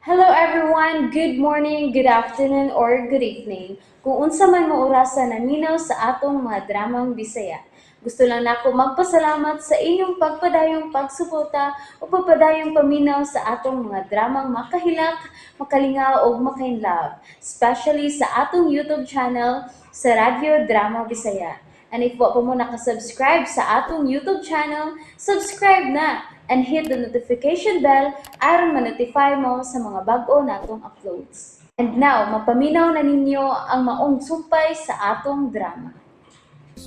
Hello everyone! Good morning, good afternoon, or good evening. Kung unsa man mo orasa naminaw sa atong mga dramang Bisaya. Gusto lang nako magpasalamat sa inyong pagpadayong pagsuporta o pagpadayong paminaw sa atong mga dramang makahilak, makalingaw ug makainlove, especially sa atong YouTube channel sa Radyo Drama Bisaya. And if wa pa mo nakasubscribe sa atong YouTube channel, subscribe na and hit the notification bell aron ma-notify mo sa mga bag-o natong uploads. And now, mapaminaw na ninyo ang maong sumpay sa atong drama.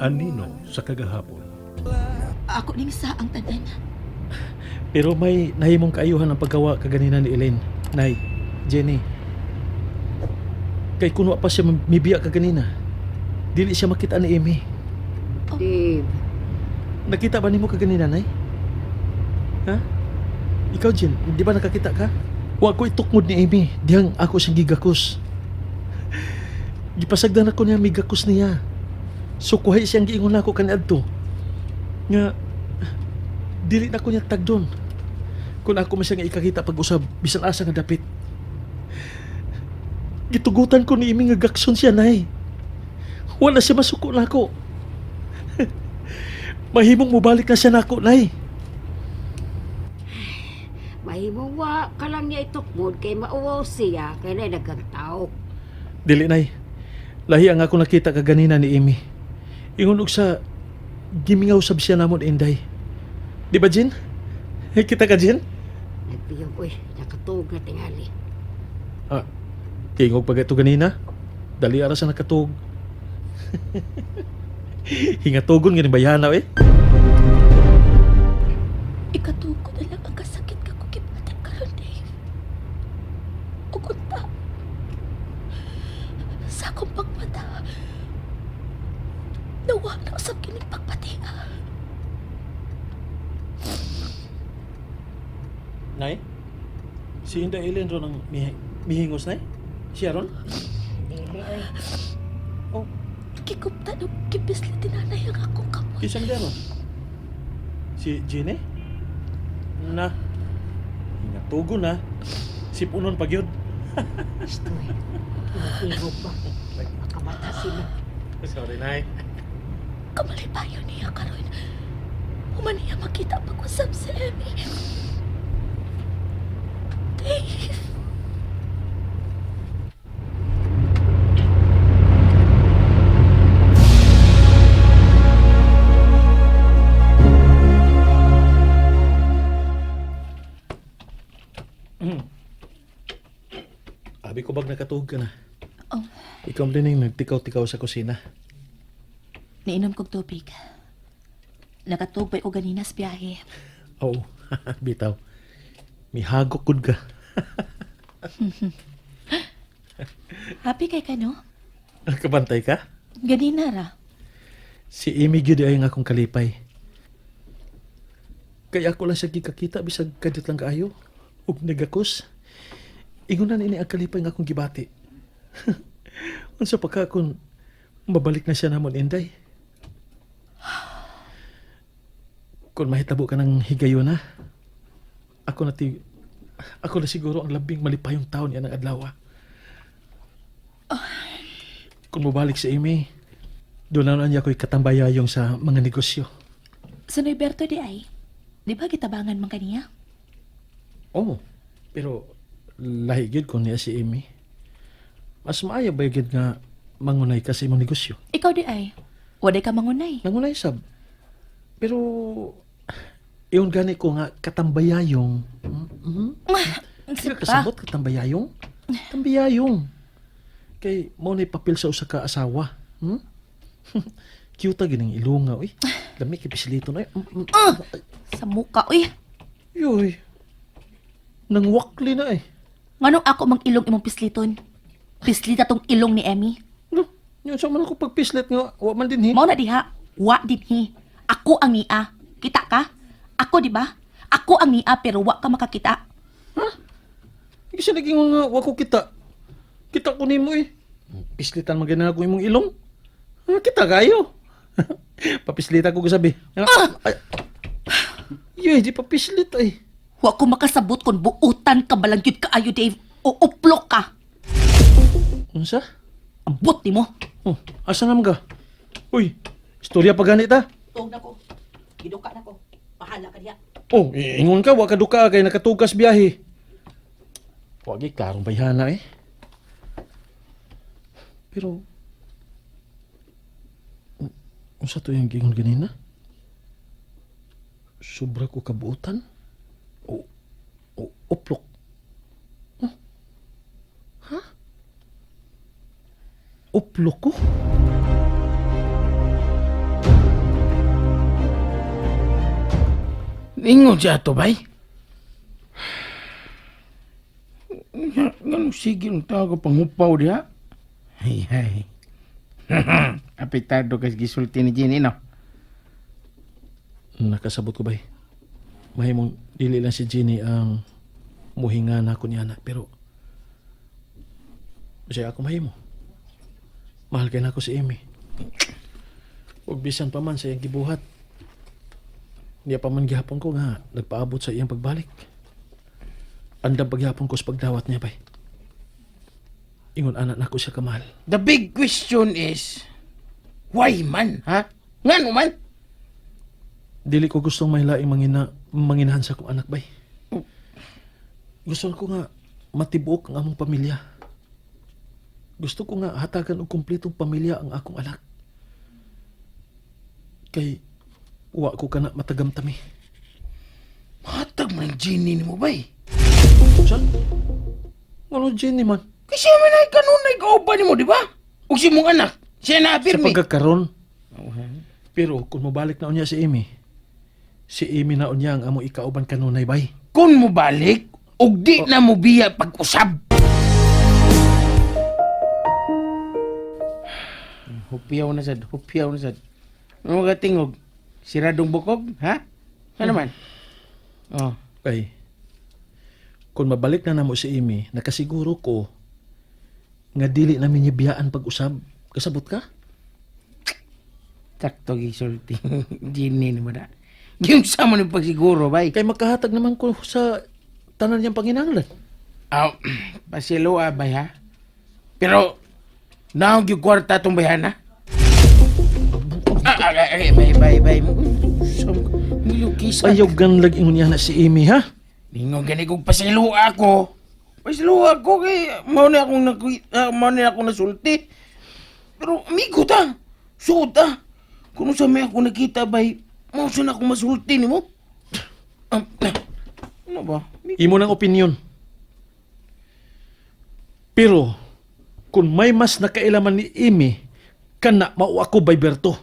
Anino sa kagahapon. Ako ning sa ang tanan. Pero may nahimong kaayuhan ang paggawa kaganina ni Elaine. Nay, Jenny. Kay kunwa pa siya mibiya kaganina. Dili siya makita ni Amy. Dave, Nakita ba nimo kaganina, Nay? Ha? Ikaw, Jen, di ba nakakita ka? Wa ko itukmod ni Amy. Dihang ako siyang gigakos. Gipasagdan ako niya migakos niya. So kuhay siyang giingon nako kaniadto. Nga dili na ko niya tagdon. Kung ako man siya nga ikakita pag-usab bisan asa nga dapit. Gitugutan ko ni Amy nga gakson siya, Nay. Wala siya masuko nako. Mahimong mobalik na siya nako, Nay. Mahimong wa ka lang niya itukmod kay mauwaw siya kay na daghang tao. Dili, Nay. Lahi ang ako nakita kaganina ni Amy. Ingon og sa gimingaw sab siya namon, Inday. Di ba, Jin? Eh, kita ka, Jin? Nagpiyong oy, nakatuog na tingali. Ah, tingog pa ito ganina. Dali ara sa nakatug. Hingatugon nga ni bayana eh. Ikatuo ko na lang ang kasakit ka ko gibatan karon, Dave. Ug unta sa akong pagmata, nawala usab kining pagpatia. Nay? Si Inday Ellen ron ang mihingos, Nay? Siya ron? Dili oy. Oh, Gigupta og gipisli tinanay ang akong kamot. Kinsa man ron? Si Jenny? Na. Hingatugon na. Si Punon pag yun. Estoy. Ihog pa. Makamata sila. Sorry, Nay. Kamalipayo niya karon. Human niya makita pag-usap si Emmy. Dave. Abi ko bag nakatuog ka na. Oh. Ikaw din yung nagtikaw-tikaw sa kusina. Niinom kog tubig. Nakatug ko ganina sa biyahe. Oo, bitaw. Mihagok gud ka. Happy kay ka, no? Kabantay ka? Ganina ra. Si Amy gyud ay ang akong kalipay. Kaya ako lang siya gikakita bisag kadiyot lang kaayo. Ug nagakos. Ingon na ini ang kalipay nga akong gibati. Unsa pa ka kung mabalik na siya namon, Inday? Kung mahitabo ka ng higayon na, ako na ti ako na siguro ang labing malipayong taon niya ng adlaw. Kung mabalik si Amy, doon na niya ako'y katambayayong sa mga negosyo. Sa Norberto di ay. Di ba gitabangan man kaniya? Oo, pero lahi gyud ko niya si Amy. Mas maayo ba gyud nga mangunay ka sa imong negosyo? Ikaw di ay. Waday ka mangunay. Nangunay sab. Pero iyon gani ko nga katambayayong. Mm-hmm. Ang Kasabot katambayayong? Tambayayong. Kay mo ni papel sa usa ka asawa. Cute gining ilunga oy. Lami kay pisilito na. Mm. Sa muka, uy. Yoy. Nangwakli na eh. Nganong ako mang ilong imong pisliton? Pislita tong ilong ni Emmy. No, yun sa man ako pagpislit nga wa man din hi. Mao na diha. Wa din hi. Ako ang niya. Kita ka? Ako, di ba? Ako ang niya pero wa ka makakita. Kasi naging nga wa ko kita. Kita ko nimo eh. Pislitan man gani ako imong ilong. Ah, kita kayo. Papislitan ko gasabi. Ah! Ay. Yoy, di papislit ay. Wa ko makasabot kung buutan ka balang gyud kaayo, Dave, o uplok ka. Unsa? Ambot nimo. Oh, asa naman ka? Uy, istorya pa ganit ta. Tuog na ko. Giduka na ko. Bahala ka diha. Oh, ingon ka, wa ka duka kay nakatugas biyahe. Wagi klarong bayhana eh. Pero unsa to yung giingon ganina? Sobra ko kabuotan? O uplok? Huh? Ha? Uplok ko? Ingon siya ato, bay. Ngano sige ang tao panghupaw diha? Ay, ay. Apitado kas gisulti ni Jenny, no? Nakasabot ko bay. Mahimong dili lang si Jenny ang muhinga na ako niya anak pero siya ako mahimo. Mahal kay nako si Amy. Ug bisan pa man sa iyang gibuhat. Niya pa man gihapon ko nga nagpaabot sa iyang pagbalik. Andam paghapon ko sa pagdawat niya bay. Ingon anak nako siya kamahal. The big question is, why man, ha? Ngano man? Dili ko gustong may laing manginahan sa akong anak bay. Gusto ko nga matibuok ang among pamilya. Gusto ko nga hatagan og kumpletong pamilya ang akong anak. Kay wa ko kana matagamtami. Hatag man ang Jenny ni mo, bay. Saan? Ano Jenny man? Kasi man ay kanunay kauban ni mo, di ba? Ug si mong anak, siya na Sa apirmi. pagkakaron. Pero kung mobalik na unya si Amy, si Amy na unya ang among ikauban kanunay bay. Kung mo balik, ug di na mo biya pag-usab. Hupiyaw na sad, hupiyaw na sad. Ano ka tingog? Siradong bukog, ha? Ano man? Oh, Kay, kung mabalik na namo si Amy, nakasiguro ko nga dili namin niya biyaan pag-usab. Kasabot ka? sakto gisulti. Genie ni mo na. Yung sa mo ni pagsiguro, bay. Kay makahatag naman ko sa tanan niyang panginahanglan. Ah, pasilo ah, bay ha? Pero, naong yung kwarta itong bayan ha? Ah, ah, ah, ah, bay, bay, bay. Milukisa. Ayaw ganlag ingon niya na si Amy, ha? Ningon gani kong pasilo ako. Pasilo ako kay mao na akong mao na akong nasulti. Pero amigo ta. Suot ta. Kung sa may ako nakita bay, mao sa na akong masulti nimo. Ah, ano ba? Imo ng opinion. Pero, kung may mas nakailaman ni Amy, kana mao ako bay Berto.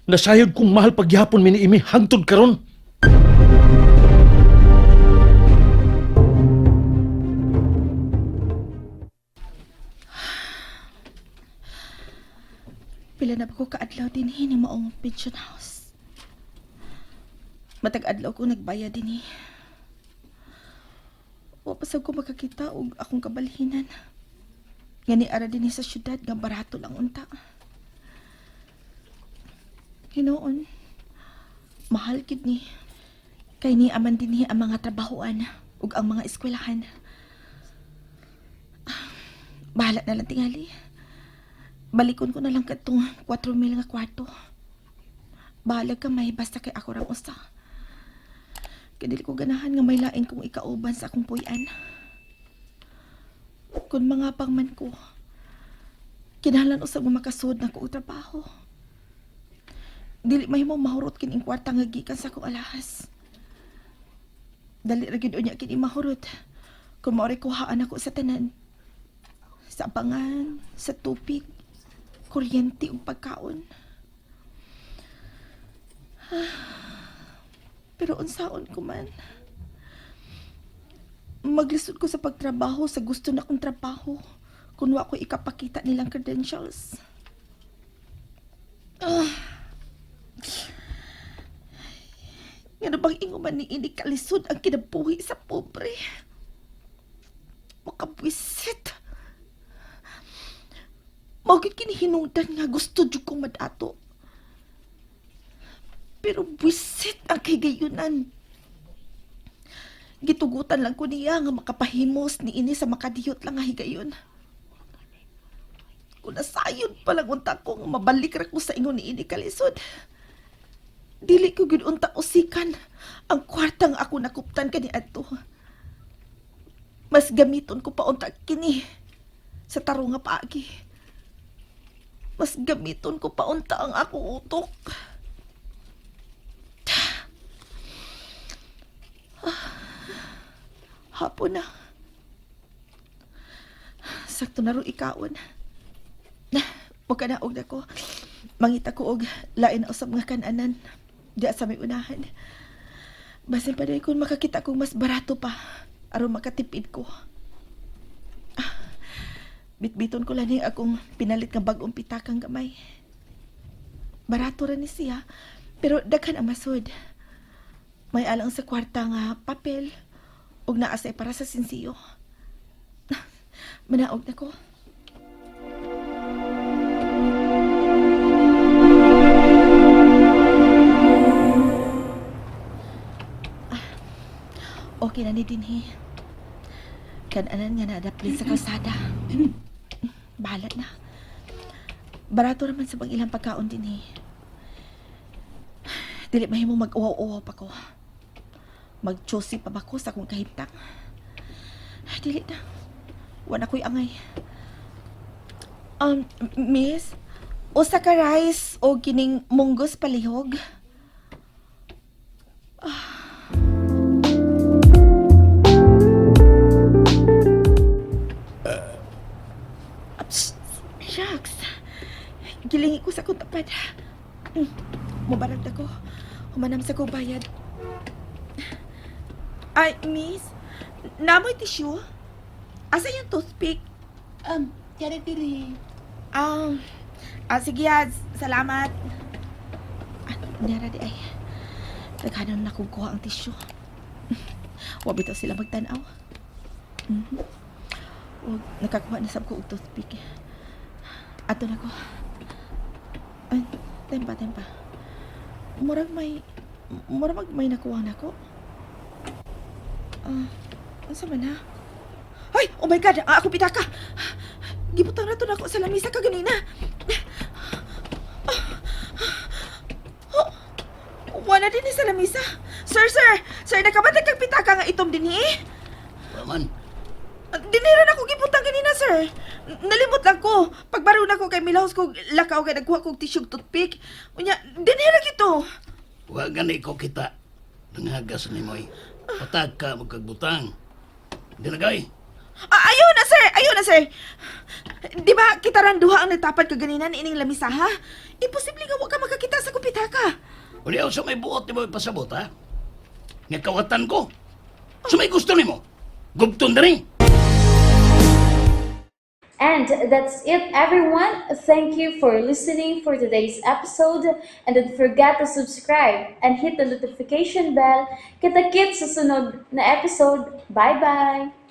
Nasayod kong mahal pagyapon mi ni Amy hangtod karon. Pila na ba ko kaadlaw dinhi ni maong pension house? Matag adlaw ko nagbayad dinhi. Wa pa sad ko makakita og akong kabalhinan. Nga ni ara dinhi sa syudad nga barato lang unta. Hinoon, mahal gid ni. Kay ni aman dinhi ang mga trabahoan ug ang mga eskwelahan. Ah, bahala na lang tingali. Balikon ko na lang katong 4 mil nga kwarto. Bahala ka may basta kay ako rang usa. Kay dili ko ganahan nga may lain kong ikauban sa akong puy-an. Kung mga pangman ko, kinahanglan usab nga makasud na ko og trabaho. Dili mahimo mahurot kining kwarta nga gikan sa akong alahas. Dali ra gyud unya kini mahurot. Kung maoray kuhaan ako sa tanan. Sa abangan, sa tubig, kuryente ug pagkaon. Pero unsaon ko man. Maglisod ko sa pagtrabaho sa gusto na kong trabaho. Kung wa ko ikapakita nilang credentials. Ah. Ngano bang ingo man ni ini kalisod ang kinabuhi sa pobre? Makabwisit. Mao gyud kini hinungdan nga gusto jud kong madato. Pero bwisit ang kagayunan. Gitugutan lang ko niya nga makapahimos ni ini sa makadiyot lang nga higayon. Kung nasayod pa lang unta ko nga mabalik ra ko sa ingon ni ini kalisod. Dili ko gyud unta usikan ang kwarta nga ako nakuptan kaniadto. Mas gamiton ko pa unta kini sa tarong nga paagi. Mas gamiton ko pa unta ang ako utok. Hapon na. Sakto na ro ikaon. Na, magkanaog na ko. Mangita ko og lain na usab nga kananan. Diya sa may unahan. Basin pa dahil kung makakita kong mas barato pa. Aron makatipid ko. Ah, bitbiton ko lang akong pinalit nga bagong pitakang gamay. Barato ra ni siya, pero daghan ang masud. May alang sa kwarta nga papel ug naa say para sa sinsiyo. Manaog na ko. Ah, okay na ni dinhi. Kananan nga naadaplin sa kalsada. Bahala na. Barato naman sa pang ilang pagkaon dinhi. Dili mahimo mag-uwaw-uwaw pa ko. Mag-choosy pa ba ko sa akong kahimtang? Ay, dili na. Wala ko'y angay. Miss, usa ka rice o kining munggos palihog? Ah. Psst, shucks. Gilingi ko sa akong tapad. Mubarag na ko. Humanam sa kong bayad. Ay, miss. Namoy tissue? Asa yung toothpick? Tiada diri. Sige ah, salamat. Ah, nara di ay. Daghanan na kong kuha ang tissue. Wa bitaw sila magtanaw. Og nakakuha na sab ko og toothpick. Ato na ko. Ay, tempa, tempa. Murag may nakuha na ko. Ah, unsa man na? Ay, oh my God, ah, ako pitaka. Gibutang na to nako sa lamisa kaganina. Oh, wala din sa lamisa. Sir, sir, sir, nakabatag kag pitaka nga itom dinhi? Waman. Dinhi ra nako gibutang ganina, sir. Nalimot lang ko. Pagbaro na ko kay milahos ko lakaw kay nagkuha kog tissue toothpick. Unya, dinhi ra gito. Wa gani ko kita. Nanghagas ni Moy. Patag ka magkagbutang. Dinagay. Ah, ayaw na, sir! Ayaw na, sir! Di ba, kita ran duha ang nagtapad kaganina ni ining lamisa, ha? Imposible nga wa ka makakita sa kupitaka. Uliyaw sa may buot ni Moy pasabot, ha? Nga kawatan ko. Sa may gusto nimo. Gubton na rin. And that's it, everyone. Thank you for listening for today's episode. And don't forget to subscribe and hit the notification bell. Kita-kits sa sunod na episode. Bye-bye!